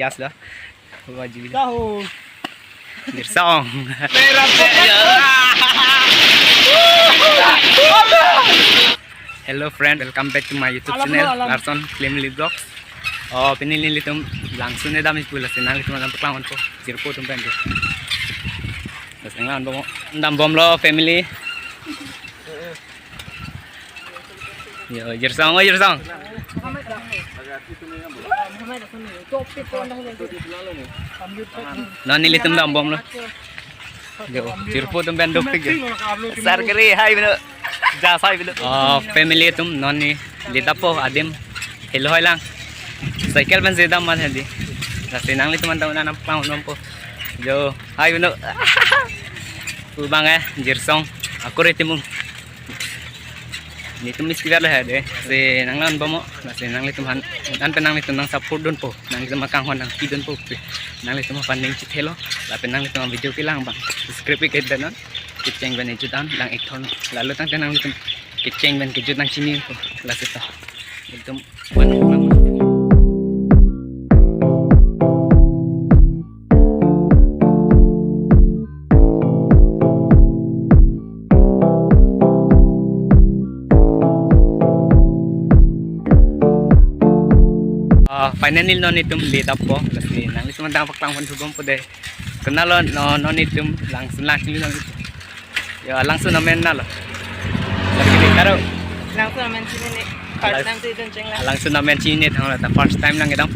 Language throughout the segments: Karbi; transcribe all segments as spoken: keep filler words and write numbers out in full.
Yes lo. Wajib. Tahu. Jirsong. Hello friend, welcome back to my YouTube channel, Larson Family Vlogs. Oh, pini nelitum Langsun edam isi pula, lasi nanglitum aphan nangpaklang ponpo. Jirpo atum pen jo. Lasi nanglangbom, dambomlo family. Yo, jirsong, oh, jirsong. Non nelitum dambomlo. Yo, jirpo atum pen dopik jo. Sar kere, hai bino. Jas hai bino. Oh, family atum non neli dappo adim. Helo hai lang. Cycle pen si dam man hedi. Lasi nanglitum aphan nangpaklang ponpo. Yo, hai bino. Pu bang eh, jirsong. Akure timung. Nelitum isi ver lo hedi. Lasi nanglangbomlo, lasi nanglitum aphan, an pen nanglitum nangsupport dunpo. Nanglitum akanghon nangpidunpo. Nanglitum aphan ning chithelo. Lapen nanglitum video kelang abang subscribe ke dan non. Kecheng pen kejut an lang ik thon. Lalo tangte nanglitum kecheng pen kejut nangchinipo. Lasi to. Nelitum Ah, finally non nelitum le dappo, lasi nanglitum aphan nangpaklang pon thubom po dei. Konatlo non, non nelitum Langsun lang chili non. Yo, Langsun amen nalo. Lagi di karo. Langsun amen chini ne. First time si dun cheng lang. Langsun amen chini thang la ta first time lang kedam.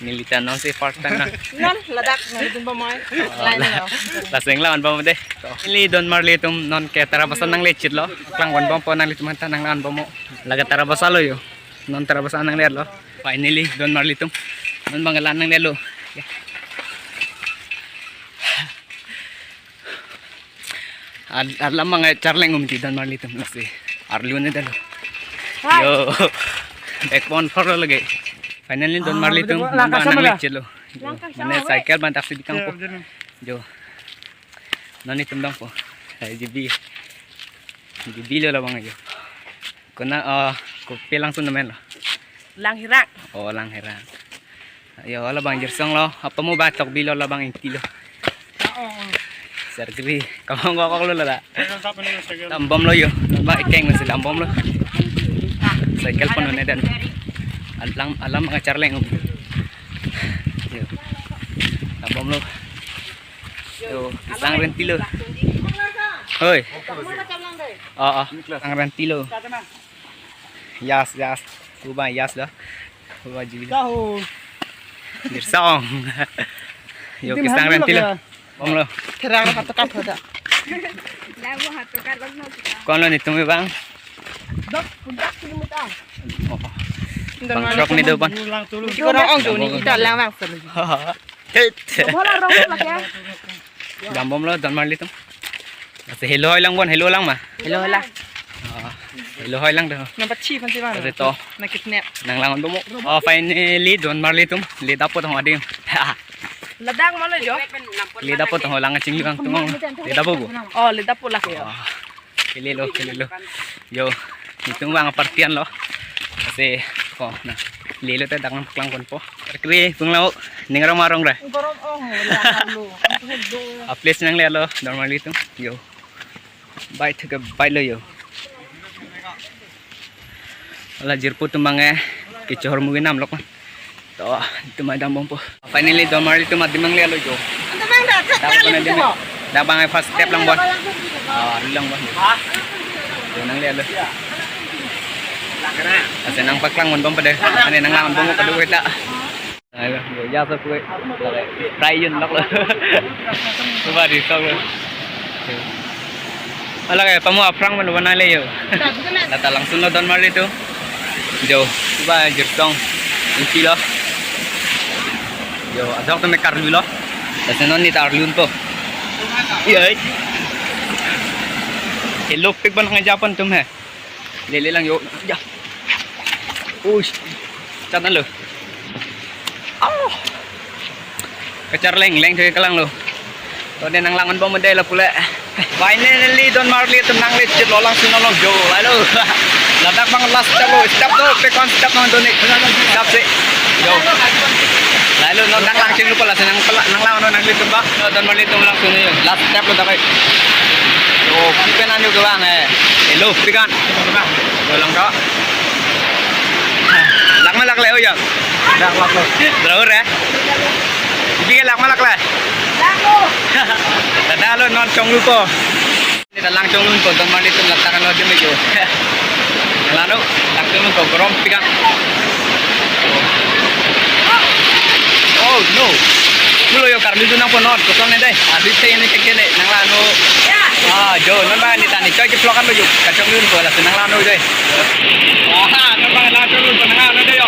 Neli ta non si first time lang. Non, ladak nangdunbom moi. Lain lo. Lasi nanglangbom dei. Neli don marli atum non ke Tarabasa nanglechit lo. Klang ponbompo nanglitum aphan ta nanglangbomlo. Lake Tarabasa lo yo. Non Tarabasa nanglelo. Finally don marli atum. Non bang la nanglelo. Ad-, alam bang charleng um ti don marli atum lasi. Arlu ne dalo. Hai. Yo. Ek pon phar lo lagi. Finally don marli atum. Langkah sama nanglechet lo. Langkah sama, mane cycle ban taksi bikangpo. Jo. Non nelitum dongpo. Hai, G B. G B lo labang jo. Kona, ah, kopi Langsun amen lo. Langherang. Oh, Langherang. Yo, labang jirsong lo. Apa mo batok bilo labang ingti lo. Sar kiri. Kamang kokok lo la. Dambomlo yo. Ba ikeng masih dambomlo. Cycle pon ne dan. Alam, alam bang charleng. Yo. Dambomlo. Yo, Kesang Renti lo. Hoi. Oh, oh. Kesang Renti lo. Yas, yas. Pu bang yas lo. Pu bang G B. Tahu. Jirsong. Yo, Kesang Renti lo. Bomlo. Terang satu kap ada. Labu satu kap lo. Konlo nelitum bang. Dok, pudak kilometer. Oh. Bang trok ni do bang. Pulang turun. Kita orang ong tuh nih, kita lang langsung. Hei. Bola rong lagi ya. Dambomlo don marli atum. Lasi helo hai lang bon, helo lang ma. Helo hai lang. Ah, helo hai lang do. Nampak chi pansi bang. Lasi to. Na kidnap. Nanglangbomlo. Oh, finally don marli atum. Le dappo tong adim. Ladak malo jo. Le dappo tong lang chinglu ang tong. Le dappo bo. Oh, le dappo lake yo. Ah. Kelelo, kelelo. Yo, nelitum bang partian lo. Lasi, ko, na. Lelo te dak nangpaklang ponpo. Kre, punglo, ning rong ma rong re. Gorong ong, ya, lo. A place nanglelo, don marli atum. Yo. Bai thek bai lo yo. Hala jirpo atum bang eh. Kechor mugi nam lok. To, nelitum mai dambompo. Finally, don marli atum adim nanglelo jo. Dak bang adim. Dak bang first step lang bon. Ah, lang bon. Jo nanglelo. Lasi nangpaklang ponbom pada. Ane nanglang ponbom pada kita. Ayo, yo ya sa pue. Try yun lok lo. Coba di tau. Hala ke, pamu aphrang mana mana le yo. Lata Langsun lo don marli atum. Jo, coba jirsong. Ingti lo. Jo, adok tame karlu lo. Lasi non neli ta arlu ponpo. Iya. Hello, pik ban ngai japan tum he. Lele lang yo. Ya. Ush. Chatan lo. Oh. Kacharleng leng thek kelang lo. To ne nanglang ponbom dei la pule. Finally don marli atum nanglechit lo Langsun along jo. Lalu. Ladak abang last step lo, step do, pekon step nangdo ne. Step si. Yo. Lahelo non dak lang chinglu pala si nang pala, nang lang non nanglitum ba. Yo, donmarlitum langsung yo. Last step lo dak ai. Yo, pi pen an yo ke bang eh. Hello, pi kan. Yo, lang ka. Lak ma lak le, oh ya. Lak lak le. Bro re. Pi ke lak ma lak le. Lak lo. Dada lo non chonglupo. Ne ta lang chonglupo, donmarlitum ladak an lo adim yo. Lano, lang chonglupo, gorom pi kan. Oh no. Pulo yo karlu dunang po non, koson ne dei. Adi te ini kekele, nang lano. Ah, yo, non ba ne ta ne choi ke vlog an lo yo. Kachonglupo, lasi nang lano dei. Aha, non ba lang chonglupo, nang lano dei yo.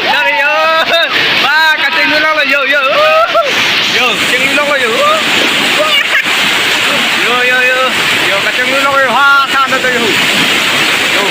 Dari yo. Ba, kachinglu longlo yo, yo. Yo, chinglu longlo yo. Yo, yo, yo. Yo, kachinglu longlo yo. Ha, ha, na to yo. Yo.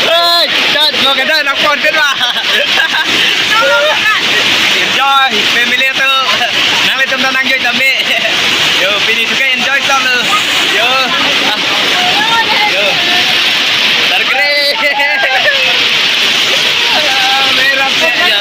Hey, dah, lo kada nak konten lah. Enjoy, family tu. Nanglitum ta nang enjoy tame. Yo, pini tu ke enjoy tam lo. Yo. Ah. Yo. Terkere. Merah ya.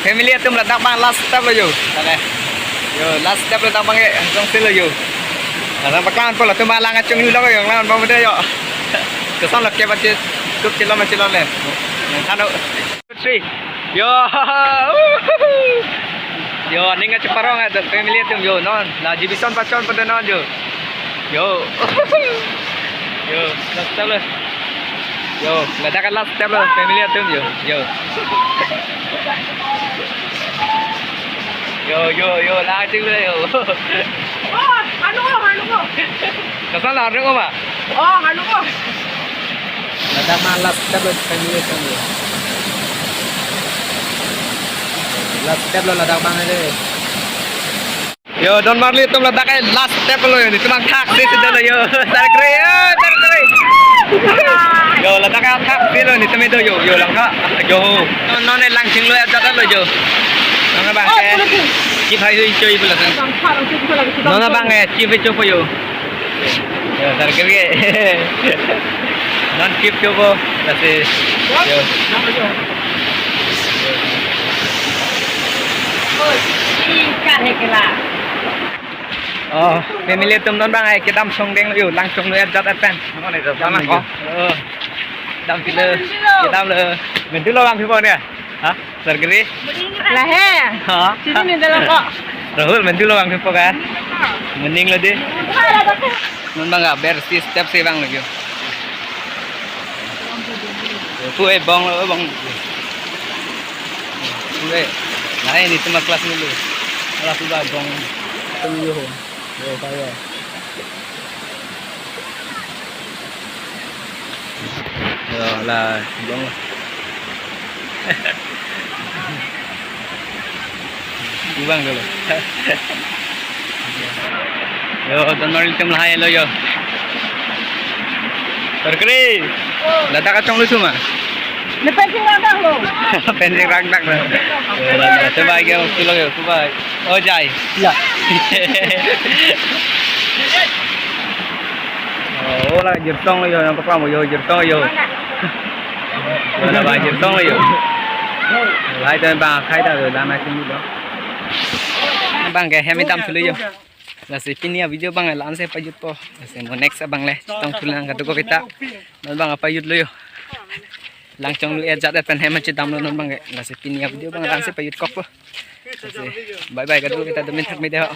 Family atum ladak abang last step lo yo. Tale. Yo, last step ladak abang ke, jongsi lo yo. Ladak paklang po latum alang achung lo yo, lang abang beda yo. Koson lo ke bache, kup chelo ma chelo le. Nang kano. Three. Yo. Yo, aning kacheparong ah, family atum yo, non. La exhibition pachon pada non yo. Yo. Yo, last step lo. Yo, ladak last step lo, family atum yo. Yo. Yo, yo, yo, la ching lo yo. Oh, anu ko, anu ko. Koson la anu ko ma? Oh, anu ko. Ladak ma last step lo, family atum yo. Last step lo ladak abang de. Yo, donmarlitum ladak ke last step lo yo. Netum abang thak si si dolo yo. Tarik re, yo, tarik re. Yo, ladak ke thak si lo netum do yo, yo lang ka. Yo. Non non lang ching lo ya jada lo yo. Non abang ke. Ki phai hui choi pula sa. Non abang ke, ki phai choi po yo. Yo, tarik re. Non keep chopo, lasi. Yo. Oh, family atum non abang ai kedam song deng yo, lang song lo ya jat pen. Lang ko. Oh. Dam pilo, kedam lo. Mentu lo lang pipo ne. Ha? Sargri? Lahe. Ha? Sini ni dalam kok. Rahul, mentu lo lang pipo ka? Mending lo de. Non abang aber si step si abang lagi. Pu eh bong lo bong. Pu eh. Nah, netum kelas ni lo. Kelas dua bong. Tum yo. Yo, saya. Yo, la, bong. Ibang dulu. Yo, donmarlitum lahai lo yo. Terkeri. Ladak kachonglu suma. Ne fencing rangdak lo. Fencing rangdak lo. Yo, la, la, coba lagi waktu lo yo, coba. Oh, jai. Ya. Oh. La jirtong yo, yang kepala mo yo, jirtong yo. Wala ba jirtong yo. Lahai ta bang akhai ta yo, lana sini do. Bang ke hem itam thulu yo. Lasi pini a-video bang la-ansi pajutpo. Lasi mo next abang le chetong thulonang kadokave ta. Non bang pajutlo yo. Langchong lu ejat et pen hem chedamlo non bang ke. Lasi pini a-video bang la-ansi pajutkokpo. Lasi bye bye kadokave ta, domin thak mede ho.